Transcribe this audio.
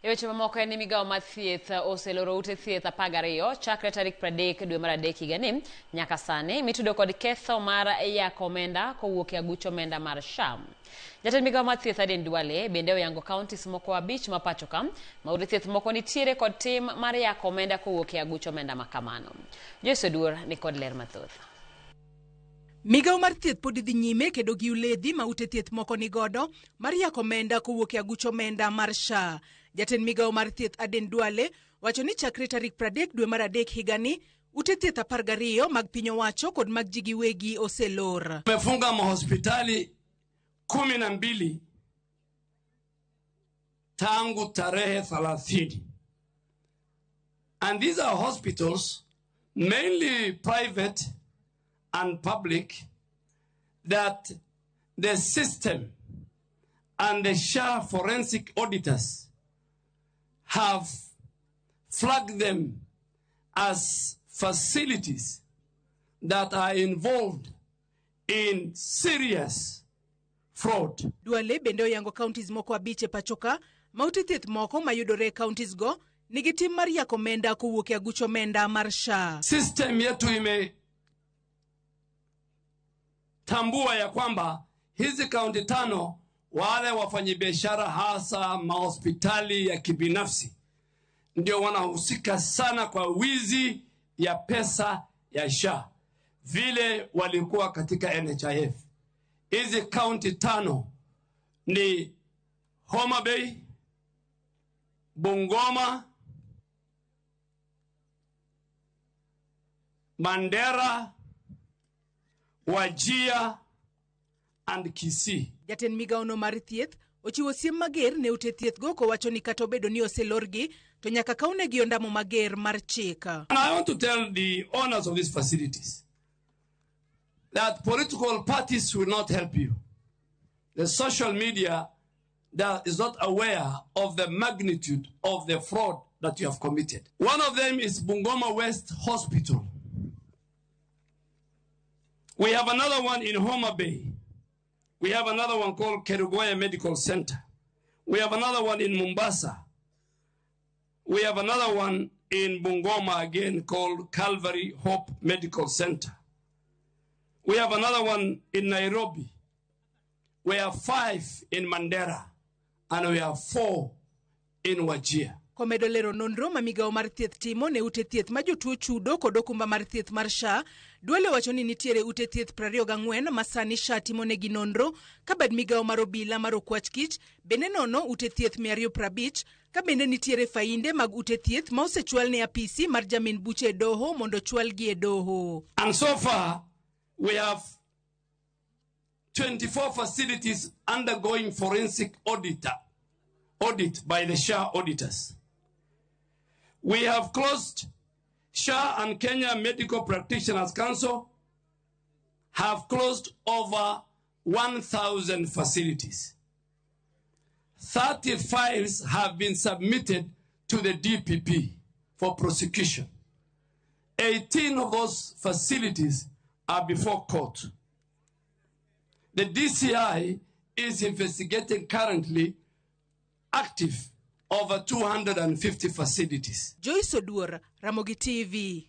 E weche mamoko en ni migawo mar thieth oseloro ute thieth 12 chakre tarik 30 dwe mar adek higani nyaka sani mitudo kod ketho mar yako omenda kowuok e aguch omenda mar SHA. Jatend migawo mar thieth Aden Duale bende oyango counties moko abich ma pacho ka ma ute thieth moko nitiere kod tim mar yako omenda kowuok e aguch omenda ma kamano. Joyce Oduor ni kod ler mathoth. Migawo mar thieth pod dhi nyime kedo gi uledhi ma ute thieth moko ni godo mar yako omenda kowuok e aguch omenda mar SHA. Jatend migawo mar thieth Aden Duale wacho ni chakre tarik 30 dwe mar adek higani, ute thieth 12 mag piny owacho kod mag ji giwegi oselor. Tumefunga mahospitali 12 tangu tarehe 30. And these are hospitals mainly private and public that the system and the SHA forensic auditors have flagged them as facilities that are involved in serious fraud. Duale bende oyango counties moko abich e pachoka ma ute thieth moko mayudore e counties go nigi tim mar yako omenda kowuok e aguch omenda mar SHA. System yetu imetambua ya kwamba hizi kaunti 5 wale wafanyabiashara hasa mahospitali ya kibinafsi ndio wanahusika sana kwa wizi ya pesa ya SHA vile walikuwa katika NHIF. Hizi kaunti 5 ni Homa Bay, Bungoma, Mandera, Wajir and Kisii. Jatend migawono mar thieth ochiwo siem mager ne ute thieth go kowacho ni kata obedo ni oselorgi to nyaka kawnegi ondamo mager mar chik. And I want to tell the owners of these facilities that political parties will not help you. The social media that is not aware of the magnitude of the fraud that you have committed. One of them is Bungoma West Hospital. We have another one in Homa Bay. We have another one called Kerugoya Medical Center. We have another one in Mombasa. We have another one in Bungoma again called Calvary Hope Medical Center. We have another one in Nairobi. We have 5 in Mandera and we have 4 in Wajir. Komedo lero nonro ma migawo mar thieth timo ne ute thieth ma jotuo chudo kod okumba mar thieth mar SHA, Duale wacho ni nitiere ute thieth 24 ma sani SHA timo negi nonro, ka bad migawo mar obila mar Okwach Kich bende nono ute thieth 250, ka bende nitiere fainde mag ute thieth ma osechwal ne apisi mar jamin buche e doho mondo chwalgi e doho. And so far we have 24 facilities undergoing forensic audit by the SHA auditors. We have closed SHA and Kenya Medical Practitioners Council have closed over 1,000 facilities. 30 files have been submitted to the DPP for prosecution. 18 of those facilities are before court. The DCI is investigating currently active over 250 facilities. Joyce Oduor, Ramogi TV.